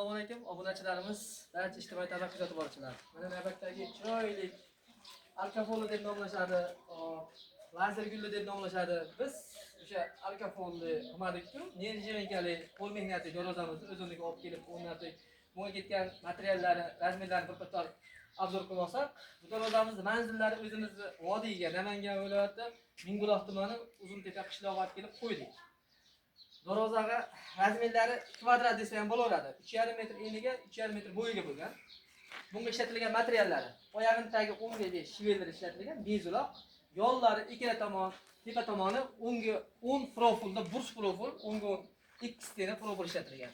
Assalomu alaykum obunachilarimiz, barcha ijtimoiy tarmoq kuzatib boruvchilar. Mana navbatdagi chiroyli alkafoli deb nomlashadi, lazer gulli deb nomlashadi. Biz o'sha alkafolni qilmadik-ku, nerjivenkali qo'l mehnati darvozamizni o'zimizga olib kelib o'rnatdik. Bunga ketgan materiallari, razmerlarini bir qator obzor qilib olsak, bu darvozamizni manzillari o'zimizni vodiyga, Namangan viloyati Mingbuloq tumani Uzuntepa qishlog'iga olib kelib qo'ydik. Darvozaga razmerlari kvadrat desa ham bo'laveradi. 3,5 metr eniga, 3,5 metr bo'yiga bo'lgan. Bunga ishlatilgan materiallari: oyog'ining tagi 10 ga 5 shiveller ishlatilgan, bezuloq, yollari ikkala tomon, tepa tomoni 10 ga 10 profilda burch profil, 10 ga 10 ikki стена profil ishlatilgan.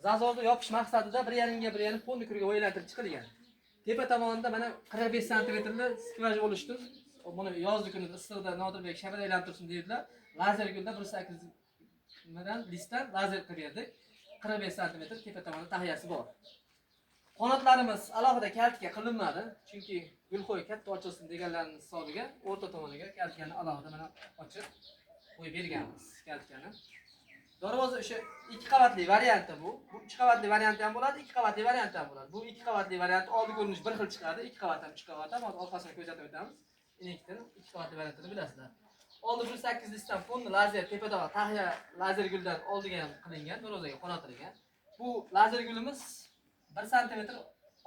Зазор ni yopish maqsadida 1,5 ga 1,5 полный круговой aylantirib chiqilgan. Tepa tomonida mana 45 santimetrli скваж bo'lishi uchun buni yozgi kunida issiqda Nodirbek shabada aylanib tursin deydilar. Lazer gulda 1.8 nimadan listdan lazer qilib berdik. 45 santimetr tepa tomonida tahyasi bor. Qanotlarimiz alohida kaltika qilinmadi, chunki gulxo'y katta ochilsin deganlarning hisobiga o'rta tomoniga kaltikani alohida mana ochib qo'yib berganmiz kaltikani. Darvoza o'sha ikki qavatli varianti bu. Bu uch qavatli varianti ham bo'ladi, ikki qavatli varianti ham bo'ladi. Bu ikki qavatli varianti oldi ko'rinish bir xil chiqadi, ikki qavat ham, uch qavat ham. Hozir orqasini ko'rsatib o'tamiz. Ikkitini ikki qavatli variantini bilasizlar. Oldi 1.8 listdan fonni lazer tepada tahya lazer guldan oldiga ham qilingan, darvozaga qo'natilgan. Bu lazer gulimiz 1 santimetr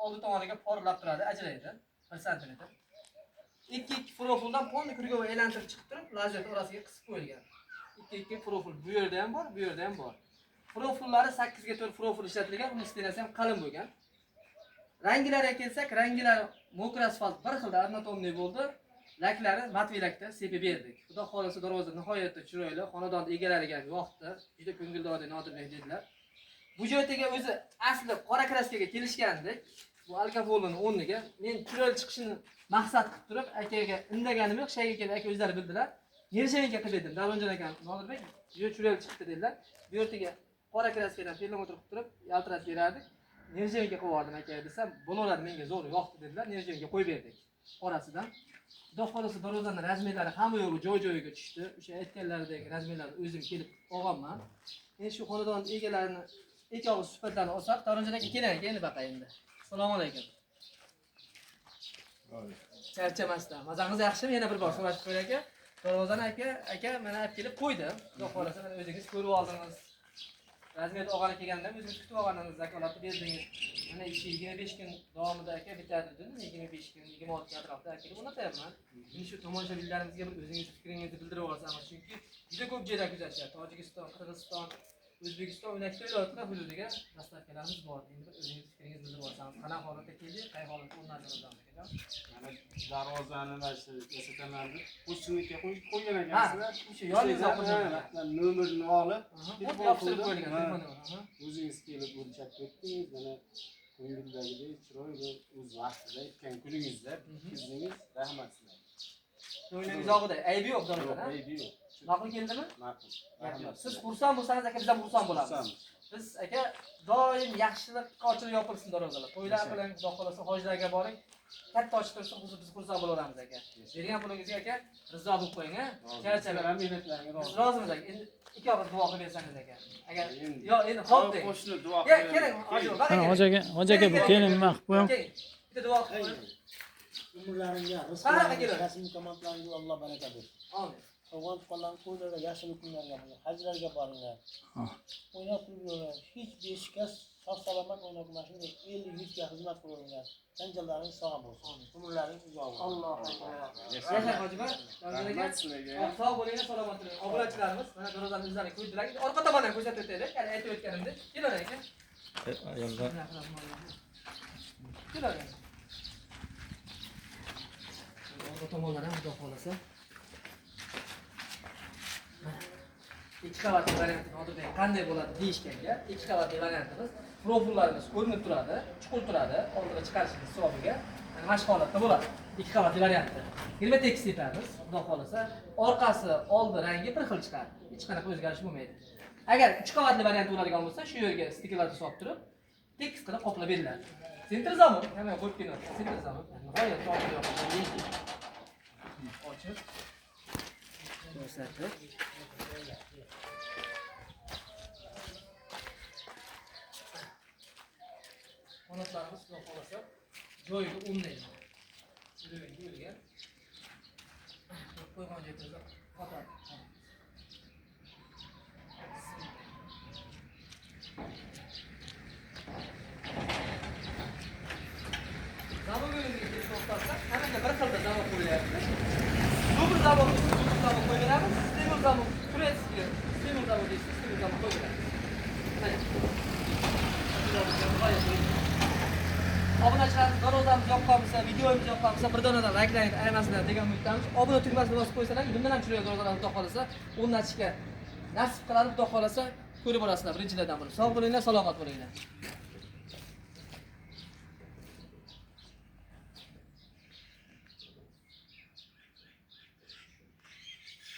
oldi tomoniga porlab turadi, ajraydi. 1 santimetr. 2 2 profildan полный круговой aylantirib chiqib turib, lazer orasiga qisib qo'yilgan. 2 2 profil bu yerda ham bor, bu yerda ham bor. Profillari 8 ga 4 profil ishlatilgan, uning стена si ham qalin bo'lgan. Ranglariga kelsak, ranglari мокрый asfalt bir xilda однотонный bo'ldi. Laklari матовый lakda sepib berdik. Xudo xohlasa darvoza nihoyatda chiroyli, xonadon egalariga ham yoqdi. Juda ko'ngildagi Nodirbek dedilar. Bu joyga o'zi asli qora краска ga kelishgandik. Bu alkafolni o'rniga men chiroyli chiqishini maqsad qilib turib akaga indaganim yo'q, shayga kelib aka o'zlari bildilar. Нержавейка qilib berdim. Davronjon akam, Nodirbek juda chiroyli chiqdi dedilar. Bu yerga qora краска dan перламутр qilib turib yaltiratib berardik. Нержавейка qilib yubordim aka desam, bo'laveradi, menga zo'r yoqdi dedilar. Нержавейка qo'yib berdik. Qorasidan. Xudo xohlasa darvozani razmerlari hamma yo'g'i joy-joyiga tushdi. O'sha aytganlaridek razmerlarni o'zim kelib olganman. Endi shu xonadon egalarini ikki og'iz suhbatlarni olsak, Davronjon aka keling aka, endi baqay endi. Assalomu alaykum. Charchamasdan. Mazangiz yaxshimi? Yana bir bor so'rashib qo'yay aka. Darvozani aka mana olib kelib qo'ydi. Xudo xohlasa mana o'zingiz ko'rib oldingiz. Razmer olgani kelganda o'zingiz kutib olganingiz, vakolatni berdingiz. Mana ishi 25 kun davomida aka bitadi dedim. 25 kun, 26 kun atrofida kelib o'rnatyapman. Endi shu tomoshabinlarimizga bir o'zingiz fikringizni bildirib olsangiz, chunki juda ko'p joyda kuzatishadi. Tojikiston, Qirg'iziston, O'zbekiston 12 viloyatlar hududiga доставка larimiz bor. Endi bir o'zingiz fikringizni bildirib olsangiz, qanaqa holatda keldik, qay holatda o'rnatamiz akajon? Mana darvozani mana shu yasataman deb qo'shniga qo'yib qo'ygan Ha, ekansizlar. o'sha yoningizda qo'ygan. Ha, nomerini olib, O't yopishtirib qo'yilgan Ha. telefon nomeri. Aha. O'zingiz kelib o'lchab ketdingiz. Mana ko'ngildagidek chiroyli o'z vaqtida aytgan kuningizda bitkazsangiz, rahmat sizlarga. Ko'nglingiz og'ida, aybi yo'q darvozada. Yo'q, aybi yo'q. Ma'qul keldimi? Ma'qul. Gap yo'q. Rahmat. Siz xursand bo'lsangiz aka, biz ham xursand bo'lamiz. Xursandmiz. Biz aka doim yaxshilikqa ochilib yopilsin darvozalar. To'ylar Yashang. qiling, xudo xohlasa hojlarga boring. Katta ochib tursin, biz xursand bo'laveramiz aka. Bergan pulingizga aka rizo bo'lib qo'ying, ha. Sizlar Charchamang. ham mehnatlaringga Biz rozi. rozimiz aka. Endi ikki og'iz duo qilib bersangiz aka. Agar Endi. yo endi xo'p deng. Qo'shni duo Ya, qilib. keling, hoji, Ha, hoji aka, hoji aka, bu keling, nima qilib qo'ying. Keling. Bitta duo qilib qo'ying. Umrlaringga, Qanaqa rizqlaringga, keladi? kasb imkoniyatlaringga Alloh baraka bersin. Amin. Tug'gan tuqqanlarni to'ylarga, yaxshilik kunlarga boringlar, hajlarga boringlar. O'ynab kulib yuringlar. Hech beshikast sog' salomat o'ynab mana shunday 50-100 ga xizmat qilaveringlar. Janjallaring sog' bo'lsin. Umrlaring uzoq bo'lsin. Allohu akbar. Yashang hojiba. Davron aka. Rahmat sizlarga. Sog' bo'linglar, salomat bo'ling. Obunachilarimiz mana darvozani o'zlari ko'rdilar. Endi orqa tomondan ko'rsatib o'taylik. Hali aytib o'tganimdek. Kelavering aka. Ayollar. Kelavering. Orqa tomonlar ham xudo xohlasa. Mana ikki qavatli varianti Nodirbek qanday bo'ladi deyishganga, ikki qavatli variantimiz profillarimiz ko'rinib turadi, chuqur turadi, oldiga chiqarishimiz hisobiga mana shu holatda bo'ladi. Ikki qavatli varianti. Germetik sepamiz, xudo xohlasa, orqasi, oldi rangi bir xil chiqadi. Hech qanaqa o'zgarish bo'lmaydi. Agar uch qavatli variant bo'ladigan bo'lsa, shu yerga stikerlarni solib turib, tekis qilib qoplab beriladi. Центр замок, hamma qo'yib kelyapti. Центр замок. Nihoyatda ochib yoqilgan. Ochib ko'rsatib. Qanotlarimiz xudo xohlasa joyiga o'rnaydi. Yuragiga o'lgan. Qo'ygan joyimizda qotadi. Zamok yo'liga kelib to'xtalsak, hammaga bir xilda zamok qo'yilyapti. Dubl zamok, dubl zamok qo'yib, temir zamok, турецкий temir zamok deysiz, temir zamok qo'yib beramiz. Mana. Obunachilarimiz darvozamiz yoqqan bo'lsa, videomiz yoqqan bo'lsa, bir donadan layklarni ayamasinglar degan umiddamiz. Obuna tugmasini bosib qo'ysalar, bundan ham chiroyli darvozalarni xudo xohlasa o'rnatishga nasib qiladi, xudo xohlasa ko'rib borasizlar birinchilardan bo'lib. Sog' bo'linglar, salomat bo'linglar.